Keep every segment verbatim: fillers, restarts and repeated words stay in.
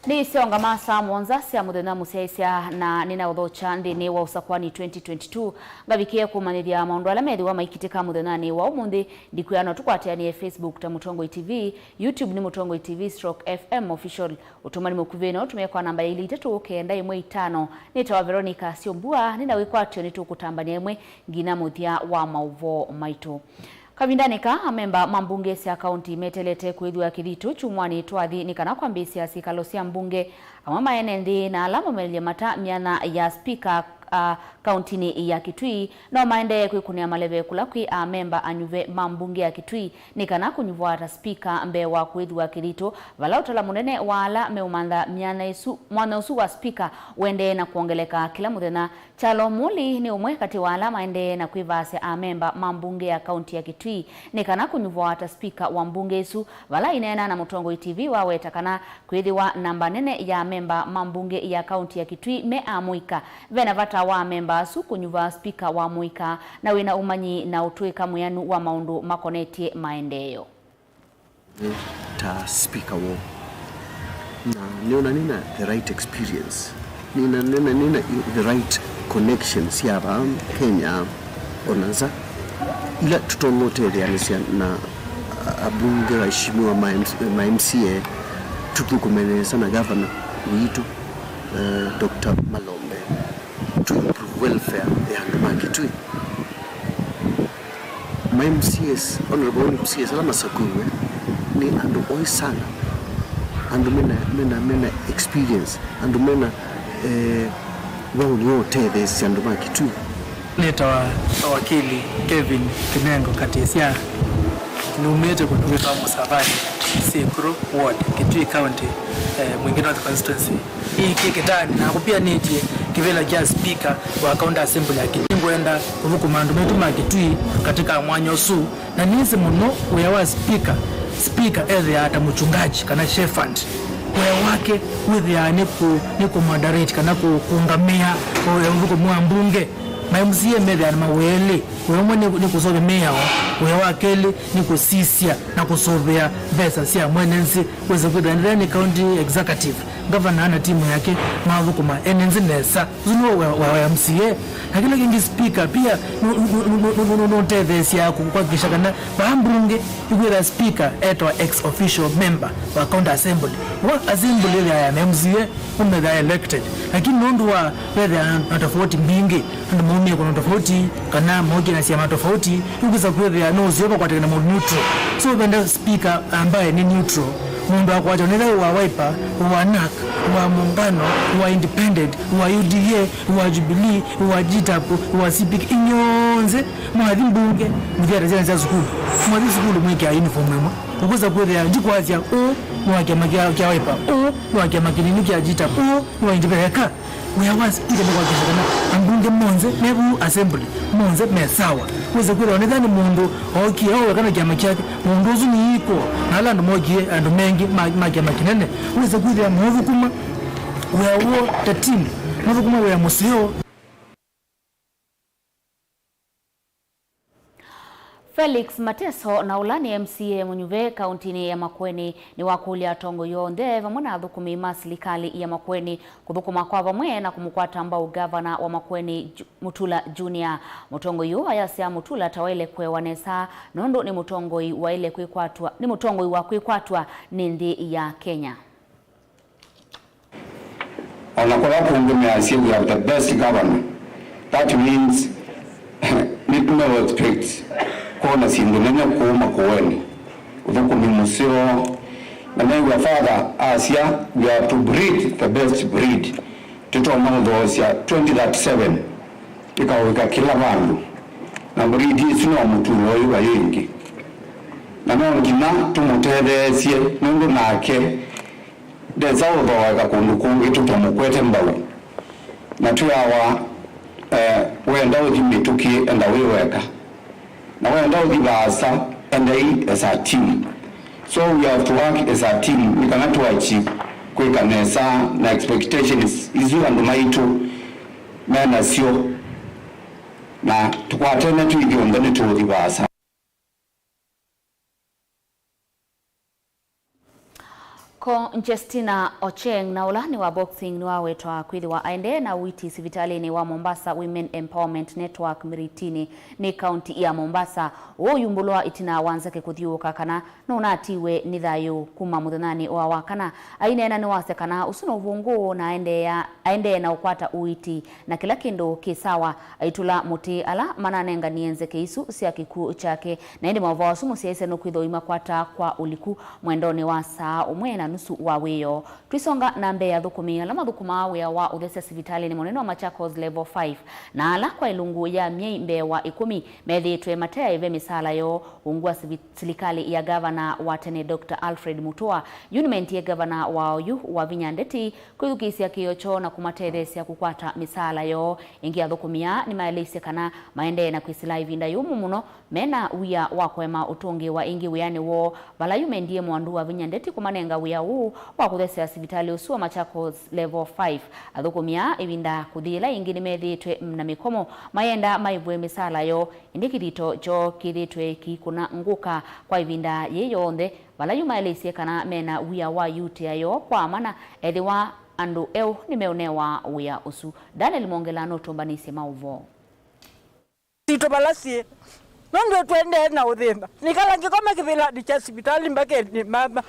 Nĩ syaũngama saa mũonza sya mũthenya mũsyaĩĩsya, na nĩnaũthokya nthĩnĩ wa Ũsakwani twenty twenty-two. Ngavikĩe kũmanyĩthya maũndũ ala methĩwa maikitĩka mũthenyanĩ wa ũmũnthĩ. Ndikwĩa no tũkwatĩanĩe Facebook ta Mũtongoi T V, YouTube nĩ Mũtongoi T V stroke F M Official. Ũtũmani mũkuvĩ no ũtũmĩe kwa namba ya ilĩ itatũ kenda ĩmwe itano. Nĩtawa Veronica Syombua, nĩ na wĩkwatyo nĩtũkũtambanĩa ĩmwe nginya mũthya wa maũvoo maitũ. Kavindanĩ kaa, amemba ma mbunge sya kaunti metelete kwĩthwa Kĩthitũ kyumwanĩ twathi nĩ kana kwambĩĩsya syĩkalo sya mbunge. Amwe ma ene nthĩ na ala maũmĩlĩlye mata myanya ya spika a kauntinĩ ya Kitui no maendee kwĩkũnĩa maleve kũla kwĩ amemba anyuve ma mbunge ya Kitui nĩ kana kũnyuvwa ta spika mbee wa kwĩthwa Kĩthitũ, vala ũtala mũnene wa ala meũmantha myanya ĩsu, mwanya ũsu wa spika ũendee na kwongeleka kĩla mũthenya. Kyalo Muli nĩ ũmwe katĩ wa ala maendee na kwĩvaasya amemba ma mbunge ya kaunti ya Kitui nĩ kana kũnyuvwa ta spika wa mbunge ĩsu, vala aineena na Mũtongoi T V waweta kana kwĩthĩwa namba nene ya amemba ma mbunge ya kaunti ya Kitui me amũika. Ve na vata wa amemba asu kũnyuva spika wa mũika na wĩ na ũmanyi na ũtw'ĩka mwĩanu wa maũndũ makonetye maendeeo. Ta speaker woo, na nĩona nĩna the right experience, nĩna, nĩna, nĩna the right connections sya vaa Kenya, ona nza ila tũtonya ũtetheanĩsya na abunge, waheshimiwa ma M C A, tũthũkũme nesa na governor witũ, eh, Doctor Malombe, to improve welfare ya andũ ma Kitui. Ma M C As, honorable M C As ala masakuiwe nĩ andũ oĩ sana, andũ mena, mena, mena experience, andũ mena, eh, waũni wa ũtetheesya andũ ma Kitui. Nĩtawa wakili Kevin Kinengo Katĩsya. Numĩte kũndũ kwĩtawa Mũsavani, Sikuru Ward, Kitui County, eh, Mwingi North Constituency. Ĩĩ kĩ kĩtani, na kũpianĩtye kĩvĩla kya spika wa County Assembly ya Kitui. Nĩngwenda kũthũkũma andũ maitũ ma Kitui katika mwanya ũsu, na nĩsĩ mũno wĩa wa spika. Spika ethĩaa ta mũchungaji kana shepherd. Wĩa wake wĩthĩaa nĩ kũ, nĩ kũ moderate kana kũ, kũũngamĩa, eh, ũthũkũmi wa mbunge. Ma M C A methĩaa na mawĩa elĩ. Wĩa ũmwe nĩ, nĩ kũseũvya mĩao, wĩa wa kelĩ nĩ kũsisya na kũsũvĩa mbesa sya mwene nzĩ. Wĩsa kwĩthĩa nĩthĩa nĩ county executive, governor na timu yake mathũkũma ene nzĩ nesa. Ũsu nĩw'o wĩa wa M C A. Na kĩla kĩngĩ, speaker pia nũ, nũ, nũtetheesya kũhakikisha kana vaa mbunge ĩkwĩthĩa speaker etwa ex officio member wa county assembly. Wa assembly ĩthĩaa ya M C A, ũmethĩaa elected. Lakini nũndũ wa vethĩaa na tofauti mbingĩ, andũ maumĩe kũndũ tofauti, kana mokĩe na syama tofauti, ĩkwĩsa kwĩthĩa no ũseo vakwatĩkana na mũndũ neutral. So venda speaker ambaye nĩ neutral, mũndũ akwatwa nĩ either wa Wiper, wa NARC, wa Muungano, wa Independent, wa U D A, wa Jubilee, wa G tabu, wa C P K, inyonthe mwathi mbunge, mũthiata syana sya sukulu. Mwathi sukulu mwĩkĩa uniform ĩmwe. Ũkwĩsa kwĩthĩa ndikwasya ũũ nĩ wa kĩama kya, kya Wiper, ũũ nĩ wa kĩama kĩnini kya G tabu, ũũ nĩ wa Independent. Eka, wĩa wa speaker nĩ kwakisha kana ambunge monthe me vau assembly, monthe me sawa. Wĩse kwĩthĩwa nĩtha nĩ mũndũ ookie o weka na kĩama kyake, mũndũ ũsu nĩikwo na ala andũ mokie andũ mengĩ ma, ma kĩama kĩnene. Wĩse kwĩthĩa maũthũkũma wĩa woo ta team, mathũkũma wĩa mũseo. Felix Mateso, na ũla nĩ M C A mũnyuve kauntinĩ ya Makueni, nĩwakũlya atongoi onthe vamwe na athũkũmi ma silikalĩ ya Makueni kũthũkũma kwa vamwe na kũmũkwata mbau ngavana wa Makueni, Ju-, Mutula Junior. Mũtongoi ũũ ayasya Mutula ta waĩle kũewa nesa nũndũ nĩ mũtongoi waĩle kwĩkwatw'a, nĩ mũtongoi wa kwĩkwatw'a nĩ nthĩ ya Kenya. O na kũla kũngĩ measya, "We have the best governor." That means, nĩ, no expect kwona syĩndũ nene kũu Makueni. Ũthũkũmi mũseo. Na nĩw'a father asya, "We have to breed the best breed." Tũtonya ũthoosya twenty thirty-seven. Ĩkaũĩka kĩla vandũ. Na breed ĩsu no Mutula ũyũ, vai ĩngĩ. Na no nginya tũmũtetheesye, nũndũ nake ndesa ũthooeka kũndũ kũngĩ tũtamũkwete mbau. Na twĩawa, eh, wenda ũthi mĩtũkĩ, enda wĩ weka. Na wenda ũthi vaasa, endai as a team. So we have to work as a team, nĩ kana tũachieve kwĩka nesa na expectations isu andũ maitũ menasyo. Na tũkwatene twĩ ithyonthe nĩtũũthi vaasa. Ko Justina Ocheng, na ũla nĩ wa boxing, nĩwawetwa kwĩthĩwa aendee na ũiiti sivitalĩnĩ wa Mombasa Women Empowerment Network Miritini nĩ kaunti ya Mombasa. Ũyumbũlwa ĩtina wa nzeke kũthyũũka kana nũnatiwe nĩ thayũ kuma mũthenyanĩ wa Wakana. Aineena nĩwasya kana ũsu nĩ ũvũngũ na aendeea, aendee na ũkwata ũiiti na kĩla kĩndũ kĩ sawa. Aitũla mũtĩ ala mananenganie nzeke isu sya kĩkw'ũ kyake. Na ĩndĩ maũvoo asu mũsyaĩĩsya nũkwĩthwa ũimakwata kwa ũliku mwendonĩ wa saa ũmwe na nusu wa wĩoo. Twĩsonga na mbee, athũkũmi ala mathũkũmaa wĩa wa ũthesya sivitalĩnĩ mũnene wa Machakos Level five na ala kwa ĩlungu ya myei mbee wa ĩkũmi methĩĩtwe mateaĩve mĩsaala yoo ungu wa sivi-, silikalĩ ya gavana wa tene Doctor Alfred Mutua. Yu nĩmendie gavana wao yu Wavinya Ndeti kwĩthukĩĩsya kĩĩo kyoo na kũmatetheesya kũkwata mĩsaala yoo. Ĩngĩ, athũkũmi aa nĩmaeleisye kana maendee na kwĩsĩla ĩvinda yũmũ mũno mena wia wa kũema ũtũngĩĩwa ĩngĩ wĩanĩ woo, vala yu mendie Mwandu Wavinya Ndeti kũmanenga wĩa ũũ wa kũthesea sivitalĩ ũsu wa Machakos Level five. Athũkũmi aa ĩvinda kũthi yĩla yĩngĩ nĩmethĩĩtwe na mĩkomo mayenda maĩvwe mĩsaala yoo, ĩndĩ kĩthito kyoo kĩthĩĩtwe kĩikũna ngũka kwa ĩvinda yĩĩ yonthe, vala yu maeleisye kana mena wia wa yutĩa yoo kwa mana ethĩwa andũ eũ nĩmeũnewa wĩa ũsu. Daniel Mwongela nũtũmbanĩsye maũvoo. Sitũ vala syĩ, nũndũ twendee na ũthĩna. Nĩkala ngĩkoma kĩvĩlanĩ kya sivitalĩ mbakeni mama.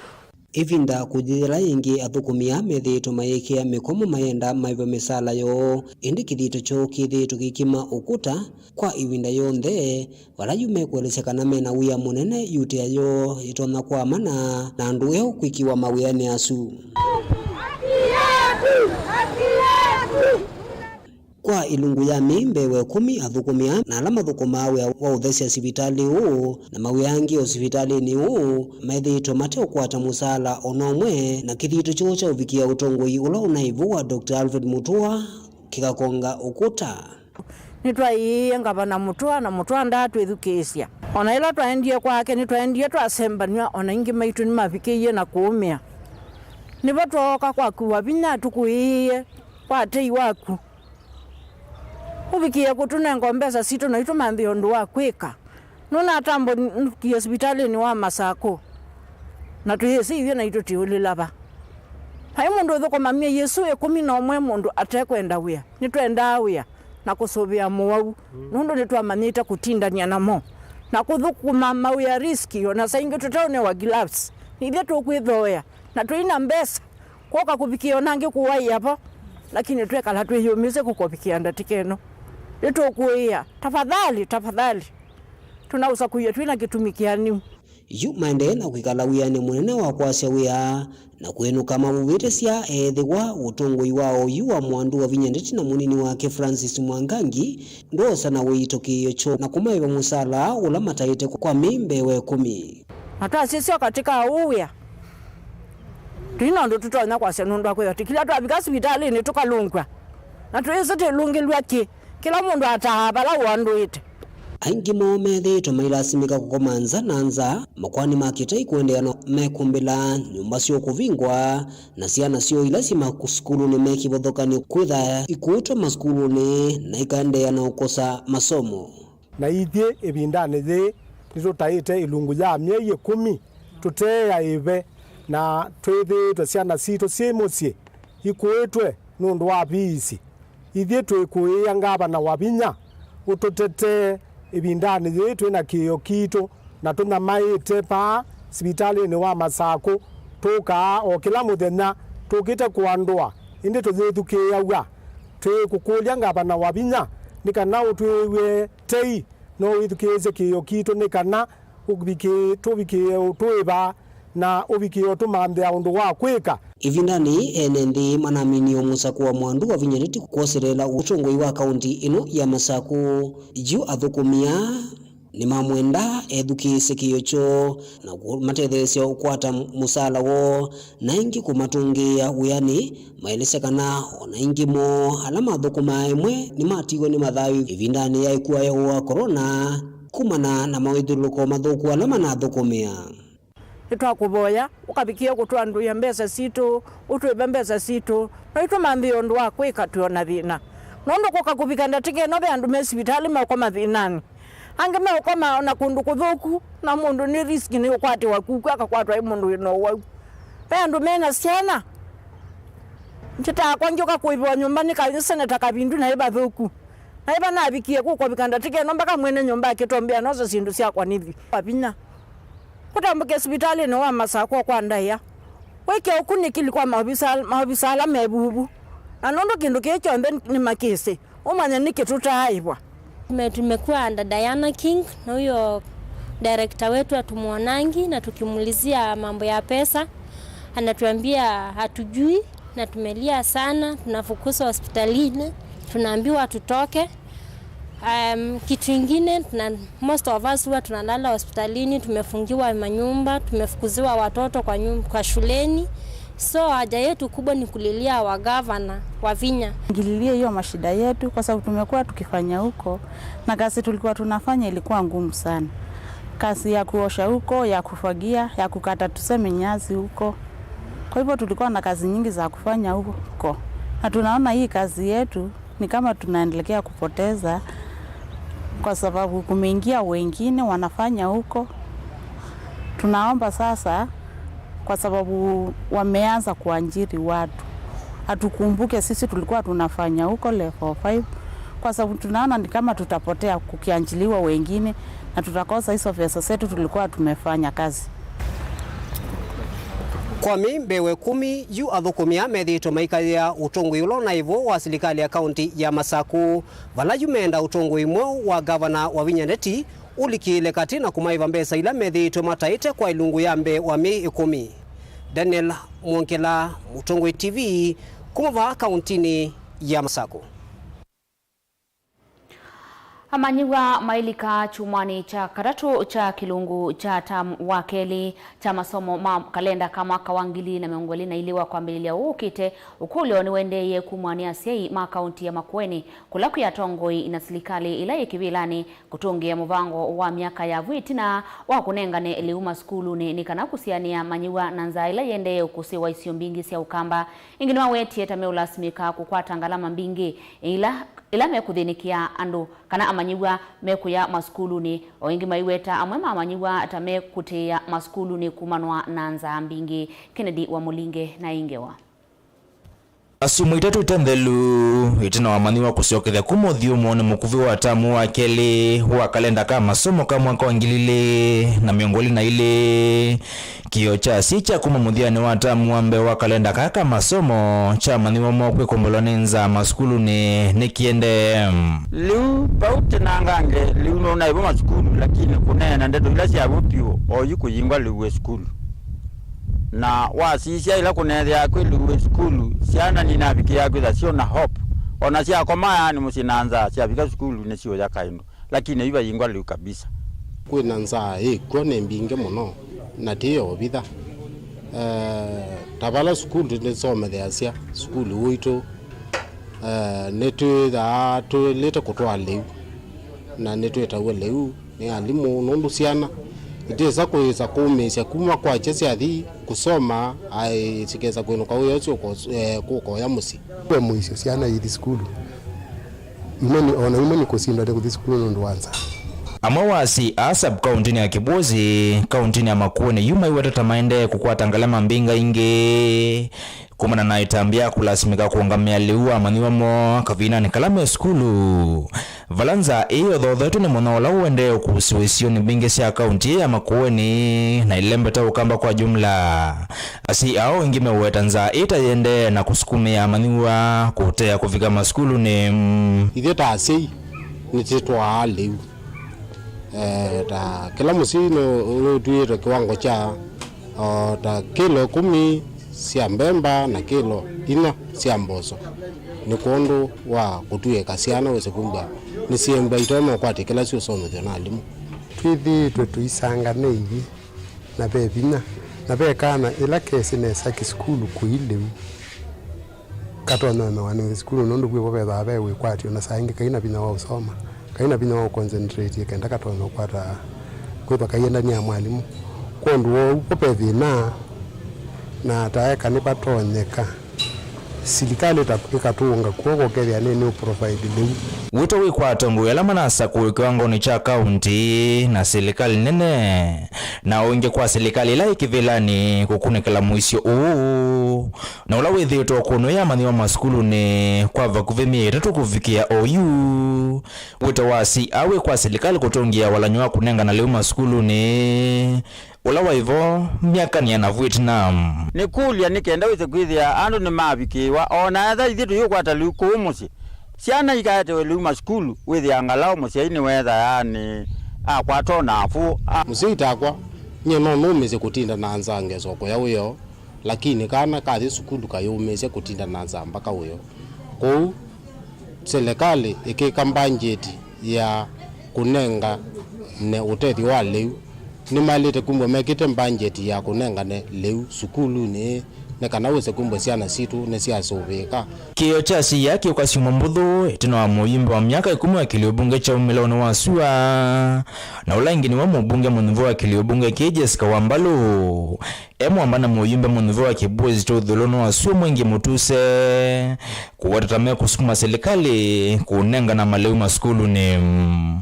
Ĩvinda kũthi yĩla yĩngĩ athũkũmi aa methĩĩtwe mayĩkĩa mĩkomo mayenda maĩvwe mĩsaala yoo, ĩndĩ kĩthito kyoo kĩthĩĩtwe kĩkima ũkũta kwa ĩvinda yonthe, vala yu mekũelesya kana mena wia mũnene yutĩa yoo yĩtonya kwamana na andũ eũ kwĩkĩwa mawĩanĩ asu. Kwa ĩlungu ya myei mbee wa ĩkũmi, athũkũmi aa na ala mathũkũmaa wĩa wa ũthesya sivitalĩ ũũ na mawĩa angĩ o sivitalĩnĩ ũũ methĩĩtwe mateũkwata mũsaala o na ũmwe, na kĩthito kyoo kya ũvikĩa ũtongoi ũla ũnaĩ vo wa Doctor Alfred Mutua kĩkakonga ũkũta. Nĩtwaiĩie Ngavana Mutua, na Mutua ndaatwĩthukĩĩsya. O na ĩla twaendie kwake, nĩtwaendie twasembanw'a, o na aingĩ maitũ nĩmavikĩie na kũũmĩa. Nĩvo twooka kwaku Wavinya, tũkũĩĩe kwa tei waku. Ũvikĩe kũtũnenga o mbesa sitũ, na itũmanthĩe ũndũ wa kwĩka. Nũnatambũkie sivitalĩnĩ wa Masakũ, na twĩsĩ ithyĩ naitũ tĩũlĩla va. Vai mũndũ ũthũkũma myei ĩsu ĩkũmi na ũmwe mũndũ atekwenda wĩa. Nĩtwendaa wĩa na kũsũvĩa mũwau, nũndũ nĩtwamanyĩte kũtindany'a namo na kũthũkũma mawĩa riski, o na saa ingĩ tũteũnewa gloves. Nĩ ithyĩ tũkwĩthooea na tũi na mbesa. Kwoka kũvikĩa o na angĩ kũwaĩa vo, lakini twekala twĩyũmĩsye kũkovikĩa ndatĩka ĩno. Nĩtũkũĩĩa, tafadhali, tafadhali. Tũnaũsakũie twĩ na kĩtumi kĩanĩu. Yu maendee na kwĩkala wĩanĩ mũnene wa kwasya wĩa na kwĩnũka mavuvĩte sya ethĩwa ũtongoi wa oyu wa Mwandu Wavinya Ndeti na mũnini wake Francis Mwangangi ndwoosa na ũito kĩĩo kyoo na kũmaĩva mũsaala ũla mataĩte kwa myei mbee wa ĩkũmi. Na twasisya katika ũũ wĩa, tũi na ũndũ tũtonya kwasya nũndũ wa kwĩthwa tũkĩla twavika sivitalĩnĩ tũkalũngw'a, na twĩsĩ tĩlũngĩlw'a kĩ, kĩla mũndũ ataa vala ũandũĩte. Aingĩ moo methĩĩtwe mailasimĩka kũkoma nza na nza, makoani ma kĩtai kũendeea na mekũmbĩla, nyũmba syoo kũvingwa, na syana syoo ila syĩ masukulunĩ me kĩvathũkany'o kwĩtha ikuutwa masukulunĩ na ikaendeea na ũkosa masomo. Na ithyĩ ĩvindanĩ yĩĩ nĩtũtaĩte ĩlungu ya myei ĩkũmi tũteeaĩve, na twĩthĩĩtwe syana sitũ syĩ mũsyĩ ikuĩtwe nũndũ wa viisi. Ithyĩ twĩkũĩĩa Ngavana Wavinya ũtũtetee ĩvindanĩ yĩĩ twĩ na kĩĩo kitũ na tũnyamaĩte vaa sivitalĩnĩ wa Masakũ. Tũkaa o kĩla mũthenya tũkĩte kũandũa, ĩndĩ tũyĩthukĩĩaw'a. Twĩkũkũlya Ngavana Wavinya nĩ kana ũtwĩw'e tei, no wĩthukĩĩsye kĩĩo kitũ nĩ kana ũvikĩe, tũvikĩe ũtũĩva na ũvikĩe ũtũmanthĩa ũndũ wa kwĩka. Ĩvindanĩ yĩĩ, ene nthĩ manaminie ũmũsako wa Mwandu Wavinya Ndeti kwoselela ũtongoi wa kaunti ĩno ya Masakũ. Yu athũkũmi aa nĩmamwenda ethukĩĩsye kĩĩo kyoo na kũmatetheesya ũkwata mũsaala woo, na ĩngĩ kũmatũngĩĩa wĩanĩ, maelesya kana o na aingĩ moo ala mathũkũmaa ĩmwe nĩmatiiwe nĩ mathayũ ĩvindanĩ ya ĩkua ya ũwau wa corona kumana na mawĩthyũlũlũko mathũku ala manathũkũmĩa. Nĩtwakũvoya ũkavikĩe kũtũandũĩa mbesa sitũ, ũtwĩve mbesa sitũ, no itũmanthĩe ũndũ wa kwĩka twĩ o na thĩna. Nũndũ kũka kũvika ndatĩka ĩno ve andũ me sivitalĩ meũkoma thĩnanĩ. Angĩ meũkoma o na kũndũ kũthũku, na mũndũ nĩ risk nĩ ũkwatĩwa kukw'a akakwatwa ĩ mũndũ wĩ na ũwau. Ve andũ me na syana. Ndyĩtaa kwa ngĩũka kũĩvĩwa nyũmba nĩ ka-, seneta Kavindu naĩ vathũku. Naĩ vanavikie kũkovika ndatĩka ĩno mpaka mwene nyũmba akĩtwambĩa nosa syĩndũ syakwa nĩthi. Kwa vinya. Kũtambũke sivitalĩnĩ wa Masakũ kwa ndaĩa. Wĩke ũkunĩkĩli kwa maovisa, maovisa ala me vuvu. Na nũndũ kĩndũ kĩĩ kyonthe nĩ makĩsĩ, ũmanye nĩkĩ tũtaaĩvwa. Tume-, tumekuwa under Diana King, na huyo director wetu hatumwonangi, na tukimuulizia mambo ya pesa, anatuambia hatujui, na tumelia sana, tunafukuzwa hospitalini, tunaambiwa tutoke. Um, kitu ingine, tuna, most of us huwa tunalala hospitalini, tumefungiwa manyumba, tumefukuziwa watoto kwa nyum-, kwa shuleni. So haja yetu kubwa ni kulilia wa gavana wa Vinya. Ngililie hiyo mashida yetu, kwa sababu tumekuwa tukifanya huko, na kazi tulikuwa tunafanya ilikuwa ngumu sana. Kazi ya kuosha huko, ya kufagia, ya kukata tuseme nyasi huko. Kwa hivyo tulikuwa na kazi nyingi za kufanya huko. Na tunaona hii kazi yetu ni kama tunaendelea kupoteza, kwa sababu kumeingia wengine wanafanya huko. Tunaomba sasa, kwa sababu wameanza kuajiri watu, atukumbuke sisi tulikuwa tunafanya huko level five, kwa sababu tunaona ni kama tutapotea kukiajiliwa wengine na tutakosa hizo pesa zetu tulikuwa tumefanya kazi. Kwa mĩĩ mbee wa ĩkũmi yu athũkũmi aa methĩĩtwe maikaĩa ũtongoi ũla ũnaĩ vo wa silikalĩ ya kaunti ya Masakũ, vala yu meenda ũtongoi mweũ wa ngavana Wavinya Ndeti ũlikĩĩle katĩ na kũmaĩva mbesa ila methĩĩtwe mataĩte kwa ĩlungu ya mbee wa mĩĩ ĩkũmi. Daniel Mwongela, Mũtongoi T V, kuma vaa kauntinĩ ya Masakũ. Amanyĩw'a mailika kyumwanĩ kya katatũ kya kĩlungu kya tamu wa kelĩ kya masomo ma kalenda ka mwaka wa ngili na mĩongo ĩlĩ na ilĩ wa kwambĩlĩlya ũũ ũkĩte. Ũkũlyo nĩwaendeeie kumw'a nĩ asyai ma kaunti ya Makueni, kũla kwĩ atongoi na silikalĩ ĩla yĩ kĩvĩlanĩ kũtũngĩĩa mũvango wa myaka ya vu ĩtina wa kũnengane lĩu masukulunĩ nĩ kana kũsianĩa amanyĩw'a na nzaa ĩla yĩendeee ũkũsĩĩwa isio mbingĩ sya Ũkamba. Ĩngĩ nĩmawetie ta meũlasimĩka kũkwata ngalama mbingĩ ila ĩla mekũthĩnĩkĩa andũ kana amanyĩw'a mekũya masukulunĩ. O ĩngĩ maiweta amwe ma amanyĩw'a ta mekũtĩĩa masukulunĩ kumanwa na nzaa mbingĩ. Kennedy wa Mũlinge na ĩ ngewa. Asyũmwa itatũ ite nthelu ĩtina wa amanyĩw'a kũsyokethya kuma ũthyũmũonĩ mũkuvĩ wa tamu wa kelĩ wa kalenda ka masomo ka mwaka wa ngili ilĩ na mĩongo ĩlĩ na ilĩ. Kĩo kya asyai kya kuma mũthyanĩ wa tamu wa mbee wa kalenda kaa ka masomo kyamanyĩw'a mo kwĩkombolwa nĩ nzaa masukulunĩ nĩkĩendee. Lĩu vau tinangange lĩu nũnaĩvo masukulu, lakini kũneena ndeto ila sya vu vyũ, oyu kũyingwa lĩu wĩ sukulu. Na wasisya ila kũneethĩaa kwĩ lĩu wĩ sukulu, syana ninavikĩaa kwĩtha syona hope. O na syakoma yaani mũsyĩ na nzaa, syavika sukulu nĩsiũya kaĩndũ. Lakini yu vayingwa lĩu kabisa. Kwĩna nzaa ĩkw'o nĩ mbingĩ mũno, na ti ya ũvitha. Eh, ta vala sukulu nĩsometheasya, sukulu witũ, eh, nĩtwĩthaa tũĩlĩte kũtwaa lĩu, na nĩtwĩtaw'a lĩu nĩ alimũ, nũndũ syana itĩsa kũĩsa kũmĩĩsya kuma kwakya syathi kũsoma, aĩ sikesa kwĩnũka wĩa ũsu ũko-, eh, kũkoya mũsyĩ. Ve mũisyo syana ithi sukulu. Imwe nĩ, o na imwe nĩ kũsindwa nĩ kũthi sukulu nũndũ wa nzaa. Amwe wa asyai aa sub-kauntinĩ ya Kĩbwũsĩ, kauntinĩ ya Makueni yu maiweta ta maendee kũkwata ngalama mbingĩ ingĩ kumana na ĩtambya ya kũlasimĩka kũũngamĩa lĩu wa amanyĩw'a moo kavindanĩ kala me sukulu, vala nzaa ĩĩ yothoothetwe nĩ mũno ũla ũendee ũkũsĩwa isionĩ mbingĩ sya kaunti ĩĩ ya Makueni na ĩlembeta Ũkamba kwa jumla. Asyai ao aingĩ meũweta nzaa ĩĩ ta yĩendee na kũsukumĩa amanyĩw'a kũtea kũvika masukulunĩ. Ithyĩ ta asyai nĩtĩtwaa lĩu. Eh, ta kĩla mũsyai nũ-, nũtw'ĩĩtwe kĩwango kya, o, ta kĩlo ĩkũmi sya mbemba na kĩlo inya sya mboso. Nĩ kwondũ wa kũtw'ĩĩka syana wĩse kumba nĩsyĩmbwa itonya ũkwatya kĩla syũsomethw'a na alimũ. Twĩthĩĩtwe tũisanganĩie. Na ve vinya, na ve kana ĩla kesĩ nesa kĩsukulu kũi lĩu, katonya ũmewa nĩ sukulu, nũndũ kwĩvo vethaa ve wĩkwatyo, na saa ingĩ kai na vinya wa ũsoma, kai na vinya wa ũconcentrate kenda katonya ũkwata kwĩthwa kaiendany'a na mwalimũ. Kwondũ wa ũu, vo ve thĩna, na ataeka nĩvatonyeka. Silikalĩ ĩta-, ĩkatũũnga kw'oko ũkethĩa nĩ, nĩ ũprovide lĩu. Wĩto wĩ kwa atongoi ala manasakũĩwe kĩwangonĩ kya kaũntĩ na silikalĩ nene, na ũingĩ kwa silikalĩ ĩla ĩ kĩvĩlanĩ kũkunĩkĩla mũisyo ũũ, na ũla wĩthĩĩtwe ũkũnũ yamanyĩwa masukulunĩ kwa vakuvĩ myei ĩtatũ kũvikĩa oyu. Wĩto wa C A wĩ kwa silikalĩ kũtũngĩa walany'o wa kũnengana lĩu masukulunĩ, ũla waĩ vo myakanĩ ya navu ĩtina. Nĩkũlya nĩ kenda wĩse kwĩthĩa andũ nĩmavikĩĩwa, o na ethwa ithyĩ tũyũkwata lĩu kũũ mũsyĩ, syana ikaetewe lĩu masukulu, wĩthĩa angalau mũsyai nĩweetha yaani akwata o na afu. A- Mũsyai takwa, nyie no nũmĩsye kũtinda na nzaa ngesokoya wĩoo, lakini kana kathi sukulu kayũmĩsye kũtinda na nzaa mbaka wĩoo. Kwoou, silikalĩ ĩkĩka mbangyeti ya kũnengane ũtethyo wa lĩu. Nĩmaĩlĩte kumbwa mekĩte mbangyeti ya kũnengane lĩu sukulunĩ nĩ kana wĩse kumbwa syana sitũ nĩsyasũvĩĩka. Kĩĩo kya C A kĩũka syumwa mbũthũ ĩtina wa mũyumbe wa myaka ĩkũmi wa kĩlio mbunge kya umĩlaonĩ wa sua, na ũla ĩngĩ nĩwe mũmbunge mũnyuvu wa kĩlio mbunge kĩĩ Jessica Wambalũ. E mwamba na mũyumbe mũnyuvu wa Kĩbwezi kya ũthũĩlonĩ wa sua Mwengi Mũtuse, kũweta ta mekũsukuma silikalĩ kũnengana malĩu masukulunĩ.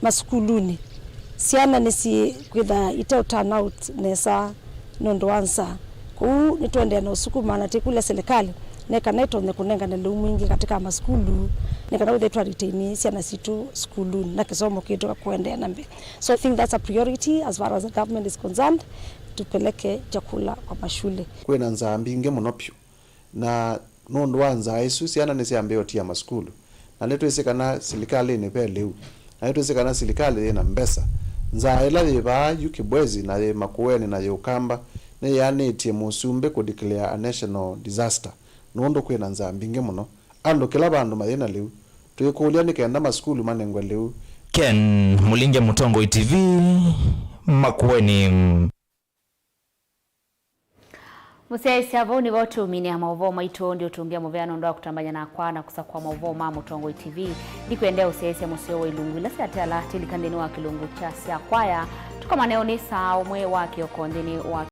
Masukulunĩ, syana nĩsyĩkwĩtha ite turn out nesa nũndũ wa nzaa. Kwoou nĩtũendeea na ũsukuma na tĩkũlya silikalĩ nĩ kana ĩtonye kũnengane lĩu mwingĩ katĩ ka masukulu nĩ kana wĩthĩe twa retain syana sitũ sukulunĩ na kĩsomo kĩtũ kũendeea na mbee. So I think that's a priority as far as the government is concerned, tupeleke chakula kwa mashule. Kwĩna nzaa mbingĩ mũno vyũ, na nũndũ wa nzaa ĩsu, syana nĩsyambĩĩe ũtia masukulu, na nĩtwĩsĩ kana silikalĩnĩ ve lĩu, na nĩtwĩsĩ kana silikalĩ yĩna mbesa. Nzaa ĩla yĩ vaa yu Kĩbwezi na yĩ Makueni na yĩ Ũkamba nĩyĩanĩtye mũsumbĩ kũdeclare a national disaster, nũndũ kwĩna nzaa mbingĩ mũno. Andũ kĩla vandũ mayĩna lĩu. Twĩkũlya nĩ kenda masukulu manengwe lĩu. Ken Mũlinge, Mũtongoi T V, Makueni. Mũsyaĩĩsya, vau nĩvo tũũminĩa maũvoo maitũ. Ndiũtũngĩa mũvea nũndũ wa kũtambany'a nakwa na kũsakũa maũvoo ma Mũtongoi T V. Ndikwendea ũsyaĩĩsya mũseo wa ilungu ila syateala tilika nthĩnĩ wa kĩlungu kya sya kwaya. Tũkomane ũnĩ saa ũmwe wa kĩoko nthĩnĩ wa